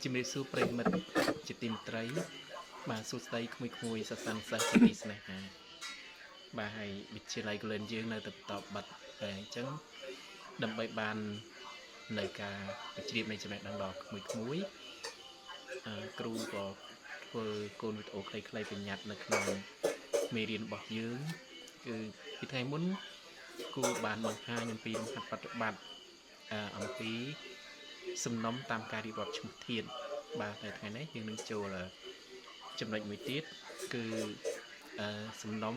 ជំរាបសួរប្រិយមិត្តជាទីមេត្រី បាទសួស្តីក្មួយៗសិស្សានុសិស្សជាទីស្នេហាបាទហើយវិទ្យាល័យកូលែនយើងនៅតែបន្តបិទតែអញ្ចឹងដើម្បីបាននៅការជ្រាបនៃចំណេះដឹងដល់ក្មួយៗអឺគ្រូក៏ធ្វើកូនវីដេអូខ្លីៗបញ្ញត្តិនៅក្នុងមេរៀនរបស់យើងគឺពីថ្ងៃមុនគ្រូបានបង្ហាញអំពីលំហាត់ប្រតិបត្តិអំពី សំណុំតាមការរៀបរាប់ឈ្មោះធាតុបាទតែថ្ងៃនេះយើងនឹងចូលចំណុចមួយទៀតគឺអឺសំណុំ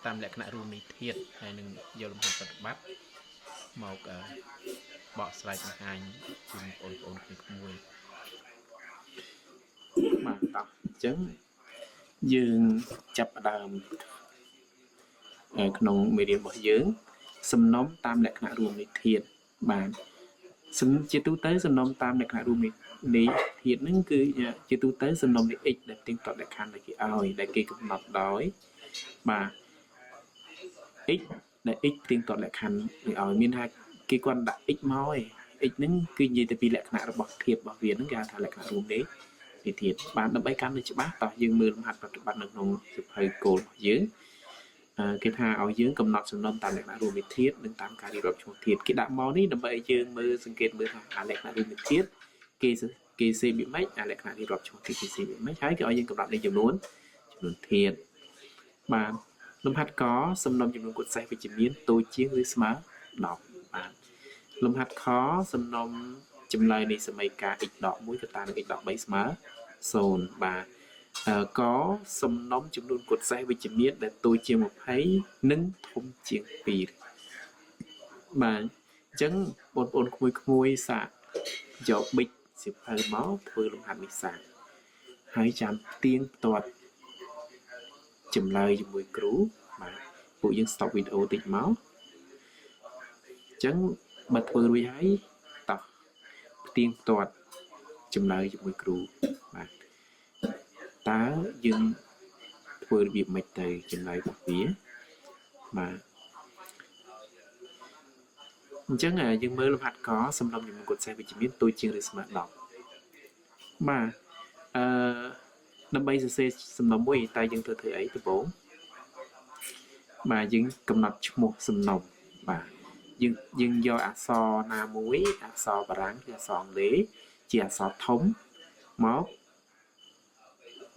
តាមលក្ខណៈរួមនៃធាតុហើយនឹងយកលំហាត់ប្រតិបត្តិមកអឺបកស្រាយបង្ហាញជូនបងប្អូនក្មួយៗបាទតោះអញ្ចឹងយើងចាប់ផ្ដើមក្នុងមេរៀនរបស់យើង សំណុំតាមលក្ខណៈរួមនៃធាតុបាទ សំជាទូទៅសំណុំតាមលក្ខណៈរួមនៃធាតុហ្នឹងគឺជាទូទៅសំណុំនៃ x ដែលផ្ទៀងផ្ទាត់លក្ខខណ្ឌដែលគេឲ្យដែលគេកំណត់ដោយបាទ x ដែល x ផ្ទៀងផ្ទាត់លក្ខខណ្ឌគេឲ្យមានថាគេគាត់ដាក់ x មកឯង x ហ្នឹងគឺនិយាយទៅពីលក្ខណៈរបស់ធាតុរបស់វាហ្នឹងគេហៅថាលក្ខណៈរួមនៃធាតុបាទដើម្បីកាន់តែច្បាស់តោះយើងមើលលំហាត់ប្រតិបត្តិនៅក្នុងសៀវភៅគោលរបស់យើងគេថាឲ្យយើងកំណត់សំណុំតាមលក្ខណៈរួមនៃធាតុនិងតាមការរៀបរាប់ឈ្មោះធាតុគេដាក់មកនេះដើម្បីឲ្យយើងមើលសង្កេតមើលថាអាលក្ខណៈរួមនៃធាតុគេគេសេរបៀបម៉េចអាលក្ខណៈរៀបរាប់ឈ្មោះធាតុគេសេរបៀបម៉េចហើយគេឲ្យយើងកំណត់លេខចំនួនចំនួនធាតុបាទលំហាត់កសំណុំចំនួនគត់សេះវិជ្ជមានតូចជាងឬស្មើ10បាទលំហាត់ខសំណុំចម្លើយនៃសមីការ x ដក1កតានឹង x ដក3ស្មើ0បាទកសំណុំចំនួនគត់សេះវិជ្ជមានដែលតូចជាង20និងធំជាង2បាទអញ្ចឹងបងប្អូនក្មួយៗសាកយកប៊ិចសៀវភៅមកធ្វើលំហាត់នេះសាកហើយចាំផ្ទៀងផ្ទាត់ចម្លើយជាមួយគ្រូបាទពួកយើង stop វីដេអូតិចមកអញ្ចឹងបើធ្វើរួចហើយតោះផ្ទៀងផ្ទាត់ចម្លើយជាមួយគ្រូបាទតើយើងធ្វើរបៀបម៉េចទៅចម្លើយរបស់វាបាទអញ្ចឹងយើងមើលលំហាត់កសំណុំចំនួនគត់សេះវិជ្ជមានតូចជាងឬស្មើ10បាទអឺដើម្បីសរសេរសំណុំមួយតើយើងត្រូវធ្វើអីដំបូងបាទយើងកំណត់ឈ្មោះសំណុំបាទយើងយើងយកអក្សរណាមួយអក្សរបារាំងឬអក្សរអង់គ្លេសជាអក្សរធំមក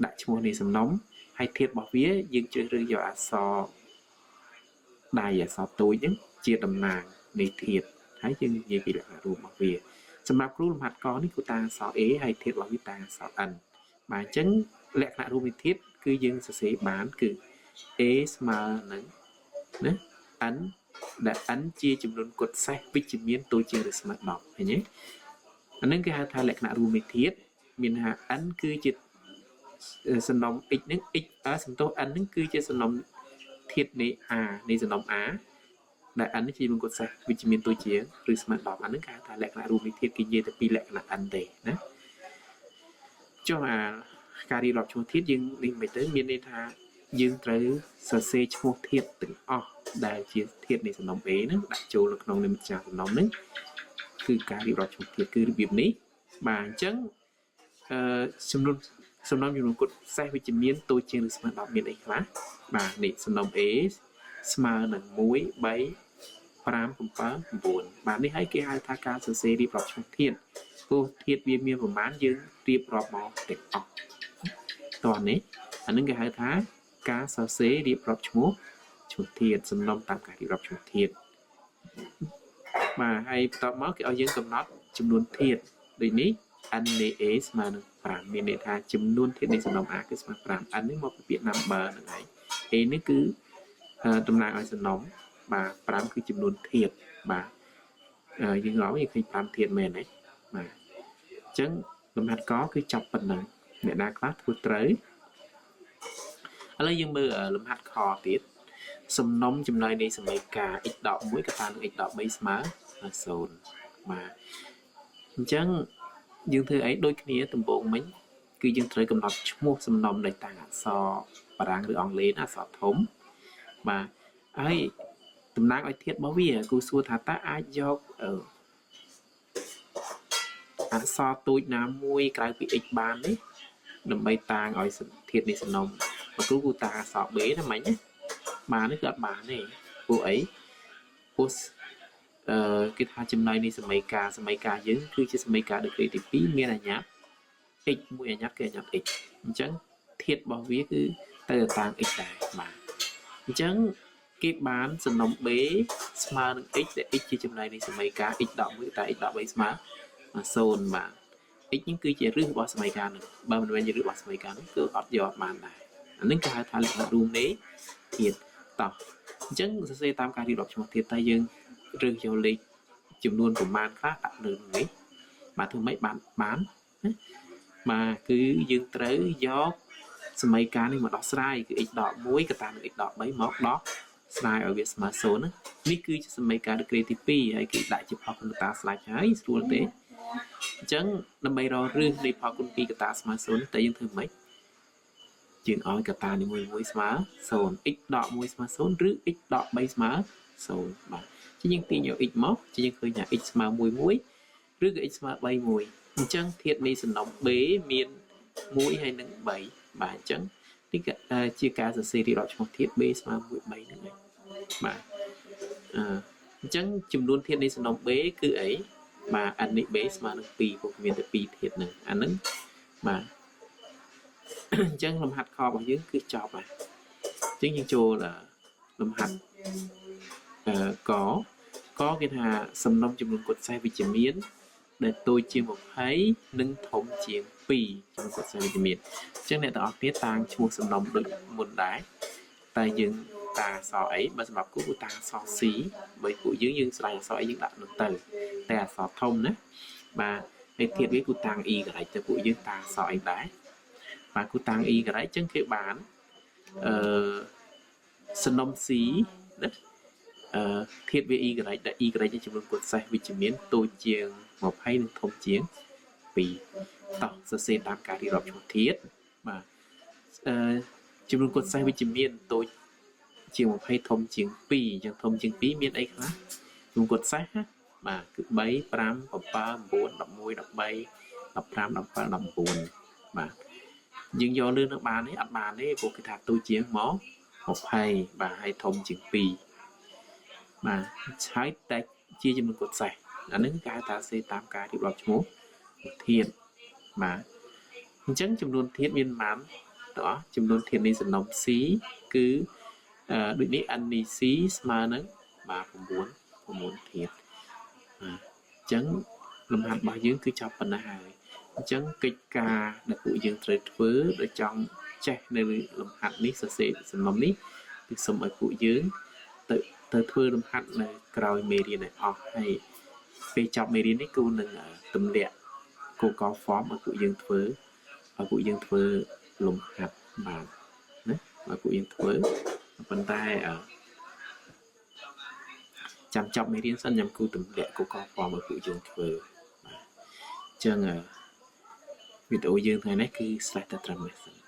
ដាក់ឈ្មោះនៃសំណុំហើយធាតុរបស់វាយើងជ្រើសរើសយកអក្សរដៃអក្សរតូចហ្នឹងជាតំណាងនៃធាតុហើយយើងនិយាយពីលក្ខណៈរួមរបស់វាសម្រាប់គ្រូលំហាត់កនេះគឺតាអក្សរ A ហើយធាតុរបស់វាតាអក្សរ N បាទអញ្ចឹងលក្ខណៈរួមនៃធាតុគឺយើងសរសេរបានគឺ A ស្មើនឹងណា N ដែល N ជាចំនួនគត់សេះវិជ្ជមានតូចជាងឬស្មើ10ឃើញទេអានឹងគេហៅថាលក្ខណៈរួមនៃធាតុមានថា N គឺជាសំណុំ x ហ្នឹង x សំទោស n ហ្នឹងគឺជាសំណុំធាតុនៃ a នៃសំណុំ a ដែល n នេះជាចំនួនគត់សេះវិជ្ជមានតូចជាងឬស្មើ10អាហ្នឹងគេហៅថាលក្ខណៈរួមនៃធាតុគេនិយាយតែពីលក្ខណៈ n ទេណាចុះអាការរៀបរាប់ឈ្មោះធាតុយើងនេះមិនទៅមានន័យថាយើងត្រូវសរសេរឈ្មោះធាតុទាំងអស់ដែលជាធាតុនៃសំណុំ A ហ្នឹងដាក់ចូលនៅក្នុងនិមិត្តចាសំណុំហ្នឹងគឺការរៀបរាប់ឈ្មោះធាតុគឺរបៀបនេះបាទអញ្ចឹងអឺចំនួនសំណុំចំនួនគត់សេះវិជ្ជមានតូចជាងឬស្មើ10មានអីខ្លះបាទនេះសំណុំ A ស្មើនឹង1 3 5 7 9បាទនេះហើយគេហៅថាការសរសេររៀបរាប់ឈ្មោះធាតុព្រោះធាតុវាមានប្រមាណយើងរៀបរាប់មកទាំងអស់តោះនេះអានឹងគេហៅថាការសរសេររៀបរាប់ឈ្មោះឈ្មោះធាតុសំណុំតាមការរៀបរាប់ឈ្មោះធាតុបាទហើយបន្ទាប់មកគេឲ្យយើងកំណត់ចំនួនធាតុដូចនេះ n នៃ a ស្មើនឹង5មានន័យថាចំនួនធាតុនៃសំណុំ a គឺស្មើ5 n នេះមកពីពាក្យ number ហ្នឹងឯង a នេះគឺតំណាងឲ្យសំណុំបាទ5គឺចំនួនធាតុបាទយើងឡងយើងឃើញ5ធាតុមែនទេបាទអញ្ចឹងលំហាត់កគឺចប់ប៉ុណ្ណឹងអ្នកណាខ្លះធ្វើត្រូវឥឡូវយើងមើលលំហាត់ខទៀតសំណុំចម្លើយនៃសមីការ x ដក1កតានឹង x ដក3ស្មើ0បាទអញ្ចឹងយើងធ្វើអីដូចគ្នាដំបូងមិញគឺយើងត្រូវកំណត់ឈ្មោះសំណុំដែលតាំងអក្សរបារាំងឬអង់គ្លេសអក្សរធំបាទហើយតំណាងឲ្យធាតុរបស់វាគូសួរថាតើអាចយកអឺ អក្សរតូចណាមួយក្រៅពី x បានទេដើម្បីតាងឲ្យធាតុនៃសំណុំបើគ្រូគូតាអក្សរ b ណាមិញណាបានទេគឺអត់បានទេពួកអីពួកអឺគេថាចំណៃនៃសមីការសមីការយើងគឺជាសមីការដឺក្រេទី2មានអញ្ញត្តិ x មួយអញ្ញត្តិគឺអញ្ញត្តិ x អញ្ចឹងធាតុរបស់វាគឺទៅតាង x ដែរបាទអញ្ចឹងគេបានសំណុំ b ស្មើនឹង x ដែល x ជាចំណៃនៃសមីការ x ដក1តែ x ដក3ស្មើ0បាទ x នេះគឺជាឫសរបស់សមីការនឹងបើមិនមែនជាឫសរបស់សមីការនោះគឺអត់យកបានដែរអានេះគេហៅថាលក្ខណៈរួមនៃធាតុតោះអញ្ចឹងសរសេរតាមការរៀបរាប់ឈ្មោះធាតុតែយើងរើសយកលេខចំនួនប្រមាណខ្លះដាក់នៅនេះបាទធ្វើម៉េចបានបានណាបាទគឺយើងត្រូវយកសមីការនេះមកដោះស្រាយគឺ x ដក1កតានឹង x ដក3មកដោះស្រាយឲ្យវាស្មើ0ណានេះគឺជាសមីការដឺក្រេទី2ហើយគេដាក់ជាផលគុណកតាស្លាច់ហើយស្រួលទេអញ្ចឹងដើម្បីរកឫសនៃផលគុណ2កតាស្មើ0តើយើងធ្វើម៉េចយើងឲ្យកតានីមួយៗស្មើ0 x ដក1ស្មើ0ឬ x ដក3ស្មើ0បាទជាយើងទាញយក x មកជាយើងឃើញថា x ស្មើ1 1ឬក៏ x ស្មើ3 1អញ្ចឹងធាតុនៃសំណុំ b មាន1ហើយនិង3បាទអញ្ចឹងនេះក៏ជាការសរសេររៀបរាប់ឈ្មោះធាតុ b ស្មើ1 3ហ្នឹងឯងបាទអឺអញ្ចឹងចំនួនធាតុនៃសំណុំ b គឺអីបាទ n នេះ b ស្មើនឹង2ព្រោះមានតែ2ធាតុហ្នឹងអាហ្នឹងបាទអញ្ចឹងលំហាត់ខរបស់យើងគឺចប់ហើយអញ្ចឹងយើងចូលលំហាត់អឺកកគេថាសំណុំចំនួនគត់សេះវិជ្ជមានដែលតូចជាង20និងធំជាង2ចំនួនគត់សេះវិជ្ជមានអញ្ចឹងអ្នកទាំងអស់គ្នាតាងឈ្មោះសំណុំដូចមុនដែរតែយើងតាអក្សរអីបើសម្រាប់គូគូតាអក្សរ C បើពួកយើងយើងស្រ័យអក្សរអីយើងដាក់នោះទៅតែអក្សរធំណាបាទហើយធាតុវាគូតាំង y ទៅពួកយើងតាអក្សរអីដែរបាទគូតាំង y អញ្ចឹងគេបានអឺសំណុំ C ណាអឺធាតុវា y ដែល y ជាចំនួនគត់សេះវិជ្ជមានតូចជាង20និងធំជាង2តោះសរសេរតាមការរៀបរាប់ឈ្មោះធាតុបាទអឺចំនួនគត់សេះវិជ្ជមានតូចជាង20ធំជាង2អញ្ចឹងធំជាង2មានអីខ្លះចំនួនគត់សេះណាបាទគឺ3 5 7 9 11 13 15 17 19បាទយើងយកលឿននឹងបានទេអត់បានទេព្រោះគេថាតូចជាងមក20បាទហើយធំជាង2បាទហើយតែជាចំនួនគត់សេះអានេះគេហៅថាសេតាមការរៀបរាប់ឈ្មោះធាតុបាទអញ្ចឹងចំនួនធាតុមានប៉ុន្មានទាំងអស់ចំនួនធាតុនៃសំណុំ C គឺអឺដូចនេះ n នៃ C ស្មើនឹងបាទ9 9ធាតុបាទអញ្ចឹងលំហាត់របស់យើងគឺចប់ប៉ុណ្ណេះហើយអញ្ចឹងកិច្ចការដែលពួកយើងត្រូវធ្វើដោយចង់ចេះនៅលំហាត់នេះសរសេរសំណុំនេះគឺសូមឲ្យពួកយើងទៅទៅធ្វើលំហាត់នៅក្រោយមេរៀនឲ្យអស់ហើយពេលចប់មេរៀននេះគូនឹងទម្លាក់ Google Form ឲ្យពួកយើងធ្វើឲ្យពួកយើងធ្វើលំហាត់បាទណាឲ្យពួកយើងធ្វើប៉ុន្តែចាំចប់មេរៀនសិនខ្ញុំគូទម្លាក់ Google Form ឲ្យពួកយើងធ្វើបាទអញ្ចឹងវីដេអូយើងថ្ងៃនេះគឺ slash តែត្រឹមនេះសិន។